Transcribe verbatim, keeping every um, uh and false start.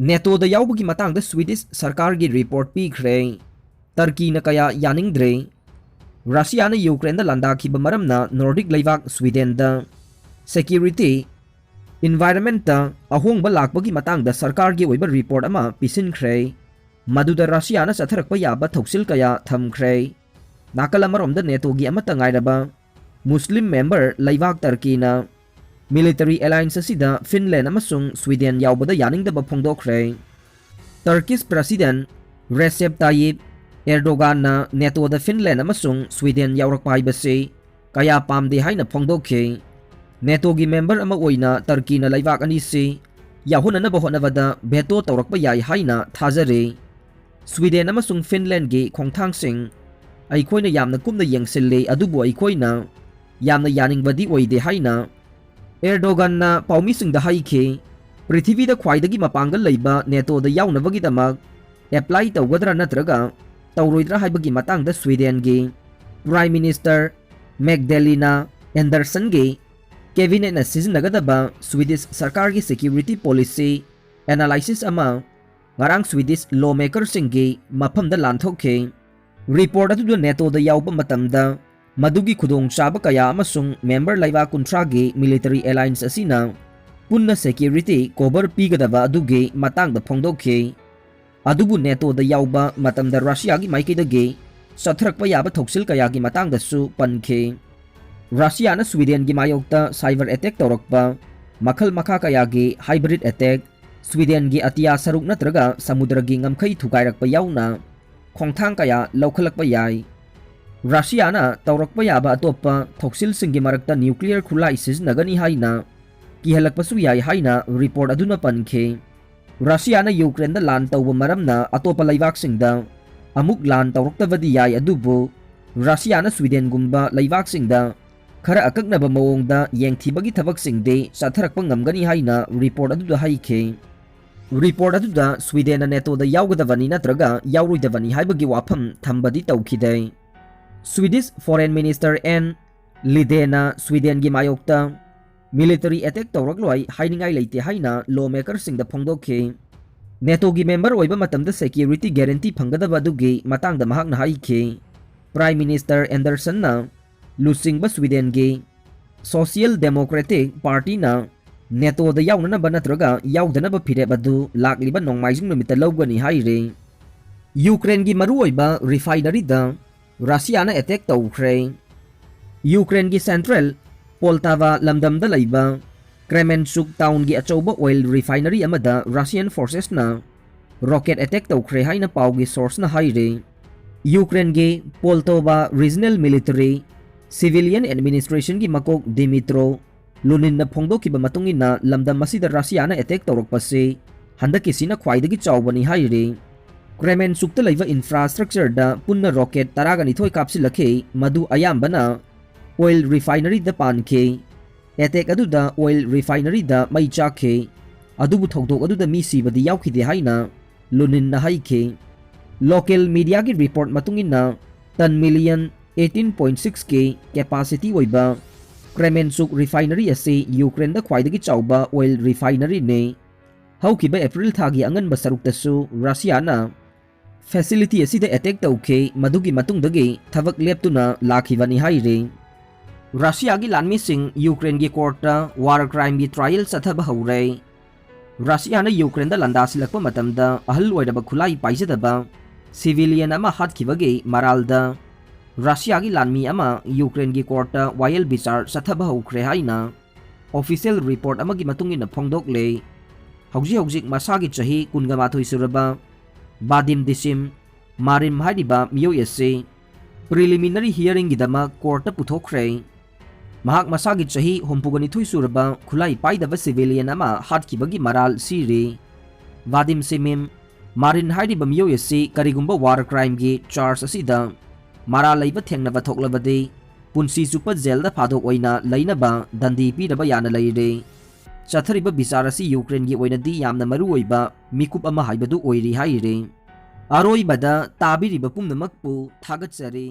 ꯅꯦꯇꯣꯗ ꯌꯥꯎꯕꯒꯤ ꯃꯇꯥꯡꯗ ꯁ꯭ꯋꯤꯗꯤꯁ ꯁꯔꯀꯥꯔꯒꯤ ꯔꯤꯄꯣꯔꯠ ꯄꯤꯈ꯭ꯔꯦ꯫ ꯇꯔꯀꯤꯅ ꯀꯌꯥ ꯌꯥꯅꯤꯡꯗ꯭ꯔꯦ꯫ ꯔꯁꯤꯌꯥꯅ ꯌꯨꯀ꯭ꯔꯦꯟꯗ ꯂꯥꯟꯗꯥꯈꯤꯕ ꯃꯔꯝꯅ ꯅꯣꯔꯗꯤꯛ ꯂꯩꯕꯥꯛ ꯁ꯭ꯋꯤꯗꯦꯟꯗ ꯁꯦꯀ꯭ꯌꯨꯔꯤꯇꯤ ꯏꯟꯚꯥꯏꯔꯟꯃꯦꯟꯠꯇ ꯑꯍꯣꯡꯕ ꯂꯥꯛꯄꯒꯤ ꯃꯇꯥꯡꯗ ꯁꯔꯀꯥꯔꯒꯤ ꯑꯣꯏꯕ ꯔꯤꯄꯣꯔꯠ ꯑꯃ ꯄꯤꯁꯤꯟꯈ꯭ꯔꯦ꯫ ꯃꯗꯨꯗ ꯔꯁꯤꯌꯥꯅ ꯆꯠꯊꯔꯛꯄ ꯌꯥꯕ ꯊꯧꯁꯤꯜ ꯀꯌꯥ ꯊꯝꯈ꯭ꯔꯦ꯫ ꯅꯥꯀꯜ ꯑꯃꯔꯣꯝꯗ ꯅꯦꯇꯣꯒꯤ ꯑꯃꯠꯇ ꯉꯥꯏꯔꯕ ꯃꯨꯁꯂꯤꯝ ꯃꯦꯝꯕꯔ ꯂꯩꯕꯥꯛ ꯇꯔꯀꯤꯅ ꯃꯤꯂꯤꯇꯔꯤ ꯑꯦꯂꯥꯏꯟꯁ ꯑꯁꯤꯗ ꯐꯤꯟꯂꯦꯟ ꯑꯃꯁꯨꯡ ꯁ꯭ꯋꯤꯗꯦꯟ ꯌꯥꯎꯕꯗ ꯌꯥꯅꯤꯡꯗꯕ ꯐꯣꯡꯗꯣꯛꯈ꯭ꯔꯦ꯫ ꯇꯔꯀꯤꯁ ꯄ꯭ꯔꯁꯤꯗꯦꯟ ꯔꯦꯁꯦꯞ ꯇꯥꯌꯤꯞ ꯑꯦꯔꯗꯣꯒꯥꯟꯅ ꯅꯦꯇꯣꯗ ꯐꯤꯟꯂꯦꯟ ꯑꯃꯁꯨꯡ ꯁ꯭ꯋꯤꯗꯦꯟ ꯌꯥꯎꯔꯛꯄ ꯍꯥꯏꯕꯁꯤ ꯀꯌꯥ ꯄꯥꯝꯗꯦ ꯍꯥꯏꯅ ꯐꯣꯡꯗꯣꯛꯈꯤ꯫ ꯅꯦꯇꯣꯒꯤ ꯃꯦꯝꯕꯔ ꯑꯃ ꯑꯣꯏꯅ ꯇꯔꯀꯤꯅ ꯂꯩꯕꯥꯛ ꯑꯅꯤꯁꯤ ꯌꯥꯎꯍꯟꯅꯅꯕ ꯍꯣꯠꯅꯕꯗ ꯚꯦꯇꯣ ꯇꯧꯔꯛꯄ ꯌꯥꯏ ꯍꯥꯏꯅ ꯊꯥꯖꯔꯤ꯫ ꯁ꯭ꯋꯤꯗꯦꯟ ꯑꯃꯁꯨꯡ ꯐꯤꯟꯂꯦꯟꯒꯤ ꯈꯣꯡꯊꯥꯡꯁꯤꯡ ꯑꯩꯈꯣꯏꯅ ꯌꯥꯝꯅ ꯀꯨꯞꯅ ꯌꯦꯡꯁꯤꯜꯂꯤ, ꯑꯗꯨꯕꯨ ꯑꯩꯈꯣꯏꯅ ꯌꯥꯝꯅ ꯌꯥꯅꯤꯡꯕꯗꯤ ꯑꯣꯏꯗꯦ ꯍꯥꯏꯅ ꯑꯦꯔꯗꯣꯒꯥꯟꯅ ꯄꯥꯎꯃꯤꯁꯤꯡꯗ ꯍꯥꯏꯈꯤ꯫ ꯄ꯭ꯔꯤꯊꯤꯕꯤꯗ ꯈ꯭ꯋꯥꯏꯗꯒꯤ ꯃꯄꯥꯡꯒꯜ ꯂꯩꯕ ꯅꯦꯇꯣꯗ ꯌꯥꯎꯅꯕꯒꯤꯗꯃꯛ ꯑꯦꯄ꯭ꯂꯥꯏ ꯇꯧꯒꯗ꯭ꯔꯥ ꯅꯠꯇ꯭ꯔꯒ ꯇꯧꯔꯣꯏꯗ꯭ꯔꯥ ꯍꯥꯏꯕꯒꯤ ꯃꯇꯥꯡꯗ ꯁ꯭ꯋꯤꯗꯦꯟꯒꯤ ꯄ꯭ꯔꯥꯏꯝ ꯃꯤꯅꯤꯁꯇꯔ ꯃꯦꯛꯗꯦꯂꯤꯅꯥ ꯑꯦꯟꯗꯔꯁꯟꯒꯤ ꯀꯦꯕꯤꯅꯦꯠꯅ ꯁꯤꯖꯤꯟꯅꯒꯗꯕ ꯁ꯭ꯋꯤꯗꯤꯁ ꯁꯔꯀꯥꯔꯒꯤ ꯁꯦꯀ꯭ꯌꯨꯔꯤꯇꯤ ꯄꯣꯂꯤꯁꯤ ꯑꯦꯅꯥꯂꯥꯏꯁꯤꯁ ꯑꯃ ꯉꯔꯥꯡ ꯁ꯭ꯋꯤꯗꯤꯁ ꯂꯣ ꯃꯦꯀꯔꯁꯤꯡꯒꯤ ꯃꯐꯝꯗ ꯂꯥꯟꯊꯣꯛꯈꯤ꯫ ꯔꯤꯄꯣꯔꯠ ꯑꯗꯨꯗ ꯅꯦꯇꯣꯗ ꯌꯥꯎꯕ ꯃꯇꯝꯗ ꯃꯗꯨꯒꯤ ꯈꯨꯗꯣꯡꯆꯥꯕ ꯀꯌꯥ ꯑꯃꯁꯨꯡ ꯃꯦꯝꯕꯔ ꯂꯩꯕꯥꯛ ꯀꯨꯟꯊ꯭ꯔꯥꯒꯤ ꯃꯤꯂꯤꯇꯔꯤ ꯑꯦꯂꯥꯏꯟꯁ ꯑꯁꯤꯅ ꯄꯨꯟꯅ ꯁꯦꯀ꯭ꯌꯨꯔꯤꯇꯤ ꯀꯣꯚꯔ ꯄꯤꯒꯗꯕ ꯑꯗꯨꯒꯤ ꯃꯇꯥꯡꯗ ꯐꯣꯡꯗꯣꯛꯈꯤ꯫ ꯑꯗꯨꯕꯨ ꯅꯦꯇꯣꯗ ꯌꯥꯎꯕ ꯃꯇꯝꯗ ꯔꯁꯤꯌꯥꯒꯤ ꯃꯥꯏꯀꯩꯗꯒꯤ ꯆꯠꯊꯔꯛꯄ ꯌꯥꯕ ꯊꯧꯁꯤꯜ ꯀꯌꯥꯒꯤ ꯃꯇꯥꯡꯗꯁꯨ ꯄꯟꯈꯤ꯫ ꯔꯁꯤꯌꯥꯅ ꯁ꯭ꯋꯤꯗꯦꯟꯒꯤ ꯃꯥꯌꯣꯛꯇ ꯁꯥꯏꯕꯔ ꯑꯦꯇꯦꯛ ꯇꯧꯔꯛꯄ, ꯃꯈꯜ ꯃꯈꯥ ꯀꯌꯥꯒꯤ ꯍꯥꯏꯕ꯭ꯔꯤꯠ ꯑꯦꯇꯦꯛ, ꯁ꯭ꯋꯤꯗꯦꯟꯒꯤ ꯑꯇꯤꯌꯥ ꯁꯔꯨꯛ ꯅꯠꯇ꯭ꯔꯒ ꯁꯃꯨꯗ꯭ꯔꯒꯤ ꯉꯝꯈꯩ ꯊꯨꯒꯥꯏꯔꯛꯄ ꯌꯥꯎꯅ ꯈꯣꯡꯊꯥꯡ ꯀꯌꯥ ꯂꯧꯈꯠꯂꯛꯄ ꯌꯥꯏ꯫ ꯔꯁꯤꯌꯥꯅ ꯇꯧꯔꯛꯄ ꯌꯥꯕ ꯑꯇꯣꯞꯄ ꯊꯧꯁꯤꯜꯁꯤꯡꯒꯤ ꯃꯔꯛꯇ ꯅ꯭ꯌꯨꯀ꯭ꯂꯤꯌꯔ ꯈꯨꯠꯂꯥꯏ ꯁꯤꯖꯤꯟꯅꯒꯅꯤ ꯍꯥꯏꯅ ꯀꯤꯍꯜꯂꯛꯄꯁꯨ ꯌꯥꯏ ꯍꯥꯏꯅ ꯔꯤꯄꯣꯔꯠ ꯑꯗꯨꯅ ꯄꯟꯈꯤ꯫ ꯔꯁꯤꯌꯥꯅ ꯌꯨꯀ꯭ꯔꯦꯟꯗ ꯂꯥꯟ ꯇꯧꯕ ꯃꯔꯝꯅ ꯑꯇꯣꯞꯄ ꯂꯩꯕꯥꯛꯁꯤꯡꯗ ꯑꯃꯨꯛ ꯂꯥꯟ ꯇꯧꯔꯛꯇꯕꯗꯤ ꯌꯥꯏ, ꯑꯗꯨꯕꯨ ꯔꯁꯤꯌꯥꯅ ꯁ꯭ꯋꯤꯗꯦꯟꯒꯨꯝꯕ ꯂꯩꯕꯥꯛꯁꯤꯡꯗ ꯈꯔ ꯑꯀꯛꯅꯕ ꯃꯑꯣꯡꯗ ꯌꯦꯡꯊꯤꯕꯒꯤ ꯊꯕꯛꯁꯤꯡꯗꯤ ꯆꯠꯊꯔꯛꯄ ꯉꯝꯒꯅꯤ ꯍꯥꯏꯅ ꯔꯤꯄꯣꯔꯠ ꯑꯗꯨꯗ ꯍꯥꯏꯈꯤ꯫ ꯔꯤꯄꯣꯔꯠ ꯑꯗꯨꯗ ꯁ꯭ꯋꯤꯗꯦꯟꯅ ꯅꯦꯇꯣꯗ ꯌꯥꯎꯒꯗꯕꯅꯤ ꯅꯠꯇ꯭ꯔꯒ ꯌꯥꯎꯔꯣꯏꯗꯕꯅꯤ ꯍꯥꯏꯕꯒꯤ ꯋꯥꯐꯝ ꯊꯝꯕꯗꯤ ꯇꯧꯈꯤꯗꯦ꯫ ꯁ꯭ꯋꯤꯗꯤꯁ ꯐꯣꯔꯦꯟ ꯃꯤꯅꯤꯁꯇꯔ ꯑꯦꯟ ꯂꯤꯗꯦꯅ ꯁ꯭ꯋꯤꯗꯦꯟꯒꯤ ꯃꯥꯌꯣꯛꯇ ꯃꯤꯂꯤꯇꯔꯤ ꯑꯦꯇꯦꯛ ꯇꯧꯔꯛꯂꯣꯏ ꯍꯥꯏꯅꯤꯡꯉꯥꯏ ꯂꯩꯇꯦ ꯍꯥꯏꯅ ꯂꯣ ꯃꯦꯀꯔꯁꯤꯡꯗ ꯐꯣꯡꯗꯣꯛꯈꯤ꯫ ꯅꯦꯇꯣꯒꯤ ꯃꯦꯝꯕꯔ ꯑꯣꯏꯕ ꯃꯇꯝꯗ ꯁꯦꯀ꯭ꯌꯨꯔꯤꯇꯤ ꯒꯦꯔꯦꯟꯇꯤ ꯐꯪꯒꯗꯕ ꯑꯗꯨꯒꯤ ꯃꯇꯥꯡꯗ ꯃꯍꯥꯛꯅ ꯍꯥꯏꯈꯤ꯫ ꯄ꯭ꯔꯥꯏꯝ ꯃꯤꯅꯤꯁꯇꯔ ꯑꯦꯟꯗꯔꯁꯟꯅ ꯂꯨꯆꯤꯡꯕ ꯁ꯭ꯋꯤꯗꯦꯟꯒꯤ ꯁꯣꯁꯤꯌꯦꯜ ꯗꯦꯃꯣꯀ꯭ꯔꯦꯇꯤꯛ ꯄꯥꯔꯇꯤꯅ ꯅꯦꯇꯣꯗ ꯌꯥꯎꯅꯅꯕ ꯅꯠꯇ꯭ꯔꯒ ꯌꯥꯎꯗꯅꯕ ꯐꯤꯔꯦꯞ ꯑꯗꯨ ꯂꯥꯛꯂꯤꯕ ꯅꯣꯡꯃꯥꯏꯖꯤꯡ ꯅꯨꯃꯤꯠꯇ ꯂꯧꯒꯅꯤ ꯍꯥꯏꯔꯤ꯫ ꯌꯨꯀ꯭ꯔꯦꯟꯒꯤ ꯃꯔꯨꯑꯣꯏꯕ ꯔꯤꯐꯥꯏꯅꯔꯤꯗ ꯔꯁꯤꯌꯥꯅ ꯑꯦꯇꯦꯛ ꯇꯧꯈ꯭ꯔꯦ꯫ ꯌꯨꯀ꯭ꯔꯦꯟꯒꯤ ꯁꯦꯟꯇ꯭ꯔꯦꯜ ꯄꯣꯜꯇꯥꯚꯥ ꯂꯝꯗꯝꯗ ꯂꯩꯕ ꯀ꯭ꯔꯦꯃꯦꯟꯆꯨꯛ ꯇꯥꯎꯟꯒꯤ ꯑꯆꯧꯕ ꯑꯣꯏꯜ ꯔꯤꯐꯥꯏꯅꯔꯤ ꯑꯃꯗ ꯔꯁꯤꯌꯥꯟ ꯐꯣꯔꯁꯦꯁꯅ ꯔꯣꯀꯦꯠ ꯑꯦꯇꯦꯛ ꯇꯧꯈ꯭ꯔꯦ ꯍꯥꯏꯅ ꯄꯥꯎꯒꯤ ꯁꯣꯔꯁꯅ ꯍꯥꯏꯔꯤ꯫ ꯌꯨꯀ꯭ꯔꯦꯟꯒꯤ ꯄꯣꯜꯇꯣꯚꯥ ꯔꯤꯖꯅꯦꯜ ꯃꯤꯂꯤꯇꯔꯤ ꯁꯤꯚꯤꯂꯤꯌꯟ ꯑꯦꯗꯃꯤꯅꯤꯁꯇ꯭ꯔꯦꯁꯟꯒꯤ ꯃꯀꯣꯛ ꯗꯤꯃꯤꯇ꯭ꯔꯣ ꯂꯨꯅꯤꯟꯅ ꯐꯣꯡꯗꯣꯛꯈꯤꯕ ꯃꯇꯨꯡ ꯏꯟꯅ, ꯂꯝꯗꯝ ꯑꯁꯤꯗ ꯔꯁꯤꯌꯥꯅ ꯑꯦꯇꯦꯛ ꯇꯧꯔꯛꯄꯁꯤ ꯍꯟꯗꯛꯀꯤꯁꯤꯅ ꯈ꯭ꯋꯥꯏꯗꯒꯤ ꯆꯥꯎꯕꯅꯤ ꯍꯥꯏꯔꯤ꯫ ꯀ꯭ꯔꯦꯃꯦꯟꯆꯨꯛꯇ ꯂꯩꯕ ꯏꯟꯐ꯭ꯔꯥꯁ꯭ꯇ꯭ꯔꯛꯆꯔꯗ ꯄꯨꯟꯅ ꯔꯣꯀꯦꯠ ꯇꯔꯥꯒ ꯅꯤꯊꯣꯏ ꯀꯥꯞꯁꯤꯜꯂꯛꯈꯤ, ꯃꯗꯨ ꯑꯌꯥꯝꯕꯅ ꯑꯣꯏꯜ ꯔꯤꯐꯥꯏꯅꯔꯤꯗ ꯄꯥꯟꯈꯤ꯫ ꯑꯦꯇꯦꯛ ꯑꯗꯨꯗ ꯑꯣꯏꯜ ꯔꯤꯐꯥꯏꯅꯔꯤꯗ ꯃꯩ ꯆꯥꯛꯈꯤ, ꯑꯗꯨꯕꯨ ꯊꯧꯗꯣꯛ ꯑꯗꯨꯗ ꯃꯤ ꯁꯤꯕꯗꯤ ꯌꯥꯎꯈꯤꯗꯦ ꯍꯥꯏꯅ ꯂꯨꯅꯤꯟꯅ ꯍꯥꯏꯈꯤ꯫ ꯂꯣꯀꯦꯜ ꯃꯤꯗꯤꯌꯥꯒꯤ ꯔꯤꯄꯣꯔꯠ ꯃꯇꯨꯡ ꯏꯟꯅ, ꯇꯟ ꯃꯤꯂꯤꯌꯟ ꯑꯩꯠꯇꯤꯟ ꯄꯣꯏꯟꯠ ꯁꯤꯛꯁ ꯀꯤ ꯀꯦꯄꯥꯁꯤꯇꯤ ꯑꯣꯏꯕ ꯀ꯭ꯔꯦꯃꯦꯟꯆꯨꯛ ꯔꯤꯐꯥꯏꯅꯔꯤ ꯑꯁꯤ ꯌꯨꯀ꯭ꯔꯦꯟꯗ ꯈ꯭ꯋꯥꯏꯗꯒꯤ ꯆꯥꯎꯕ ꯑꯣꯏꯜ ꯔꯤꯐꯥꯏꯅꯔꯤꯅꯤ꯫ ꯍꯧꯈꯤꯕ ꯑꯦꯄ꯭ꯔꯤꯜ ꯊꯥꯒꯤ ꯑꯉꯟꯕ ꯁꯔꯨꯛꯇꯁꯨ ꯔꯁꯤꯌꯥꯅ ꯐꯦꯁꯤꯂꯤꯇꯤ ꯑꯁꯤꯗ ꯑꯦꯇꯦꯛ ꯇꯧꯈꯤ, ꯃꯗꯨꯒꯤ ꯃꯇꯨꯡꯗꯒꯤ ꯊꯕꯛ ꯂꯦꯞꯇꯨꯅ ꯂꯥꯛꯈꯤꯕꯅꯤ ꯍꯥꯏꯔꯤ꯫ ꯔꯁꯤꯌꯥꯒꯤ ꯂꯥꯟꯃꯤꯁꯤꯡ ꯌꯨꯀ꯭ꯔꯦꯟꯒꯤ ꯀꯣꯔꯠꯇ ꯋꯥꯔ ꯀ꯭ꯔꯥꯏꯝꯒꯤ ꯇ꯭ꯔꯥꯏꯌꯦꯜ ꯆꯠꯊꯕ ꯍꯧꯔꯦ꯫ ꯔꯁꯤꯌꯥꯅ ꯌꯨꯀ꯭ꯔꯦꯟꯗ ꯂꯥꯟꯗꯥꯁꯤꯜꯂꯛꯄ ꯃꯇꯝꯗ ꯑꯍꯜ ꯑꯣꯏꯔꯕ ꯈꯨꯠꯂꯥꯏ ꯄꯥꯏꯖꯗꯕ ꯁꯤꯚꯤꯂꯤꯌꯟ ꯑꯃ ꯍꯥꯠꯈꯤꯕꯒꯤ ꯃꯔꯥꯜꯗ ꯔꯁꯤꯌꯥꯒꯤ ꯂꯥꯟꯃꯤ ꯑꯃ ꯌꯨꯀ꯭ꯔꯦꯟꯒꯤ ꯀꯣꯔꯠꯇ ꯋꯥꯌꯦꯜ ꯕꯤꯆꯥꯔ ꯆꯠꯊꯕ ꯍꯧꯈ꯭ꯔꯦ ꯍꯥꯏꯅ ꯑꯣꯐꯤꯁꯤꯌꯦꯜ ꯔꯤꯄꯣꯔꯠ ꯑꯃꯒꯤ ꯃꯇꯨꯡ ꯏꯟꯅ ꯐꯣꯡꯗꯣꯛꯂꯦ꯫ ꯍꯧꯖꯤꯛ ꯍꯧꯖꯤꯛ ꯃꯁꯥꯒꯤ ꯆꯍꯤ ꯀꯨꯟꯒ ꯃꯥꯊꯣꯏ ꯁꯨꯔꯕ ꯕꯥꯗꯤꯝ ꯗꯤꯁꯤꯝ ꯃꯥꯔꯤꯝ ꯍꯥꯏꯔꯤꯕ ꯃꯤꯑꯣꯏ ꯑꯁꯤ ꯄ꯭ꯔꯤꯂꯤꯃꯤꯅꯔꯤ ꯍꯤꯌꯔꯤꯡꯒꯤꯗꯃꯛ ꯀꯣꯔꯠꯇ ꯄꯨꯊꯣꯛꯈ꯭ꯔꯦ꯫ ꯃꯍꯥꯛ ꯃꯁꯥꯒꯤ ꯆꯍꯤ ꯍꯨꯝꯐꯨꯒ ꯅꯤꯊꯣꯏ ꯁꯨꯔꯕ ꯈꯨꯠꯂꯥꯏ ꯄꯥꯏꯗꯕ ꯁꯤꯚꯤꯂꯤꯌꯟ ꯑꯃ ꯍꯥꯠꯈꯤꯕꯒꯤ ꯃꯔꯥꯜ ꯁꯤꯔꯤ꯫ ꯚꯥꯗꯤꯝ ꯁꯤꯃꯤꯝ ꯃꯥꯔꯤꯟ ꯍꯥꯏꯔꯤꯕ ꯃꯤꯑꯣꯏ ꯑꯁꯤ ꯀꯔꯤꯒꯨꯝꯕ ꯋꯥꯔ ꯀ꯭ꯔꯥꯏꯝꯒꯤ ꯆꯥꯔꯖ ꯑꯁꯤꯗ ꯃꯔꯥꯜ ꯂꯩꯕ ꯊꯦꯡꯅꯕ ꯊꯣꯛꯂꯕꯗꯤ ꯄꯨꯟꯁꯤ ꯆꯨꯞꯄ ꯖꯦꯜꯗ ꯐꯥꯗꯣꯛ ꯑꯣꯏꯅ ꯂꯩꯅꯕ ꯗꯟꯗꯤ ꯄꯤꯔꯕ ꯌꯥꯅ ꯂꯩꯔꯦ꯫ ꯆꯠꯊꯔꯤꯕ ꯕꯤꯆꯥꯔ ꯑꯁꯤ ꯌꯨꯀ꯭ꯔꯦꯟꯒꯤ ꯑꯣꯏꯅꯗꯤ ꯌꯥꯝꯅ ꯃꯔꯨꯑꯣꯏꯕ ꯃꯤꯀꯨꯞ ꯑꯃ ꯍꯥꯏꯕꯗꯨ ꯑꯣꯏꯔꯤ ꯍꯥꯏꯔꯤ꯫ ꯑꯔꯣꯏꯕꯗ ꯇꯥꯕꯤꯔꯤꯕ ꯄꯨꯝꯅꯃꯛꯄꯨ ꯊꯥꯒꯠꯆꯔꯤ꯫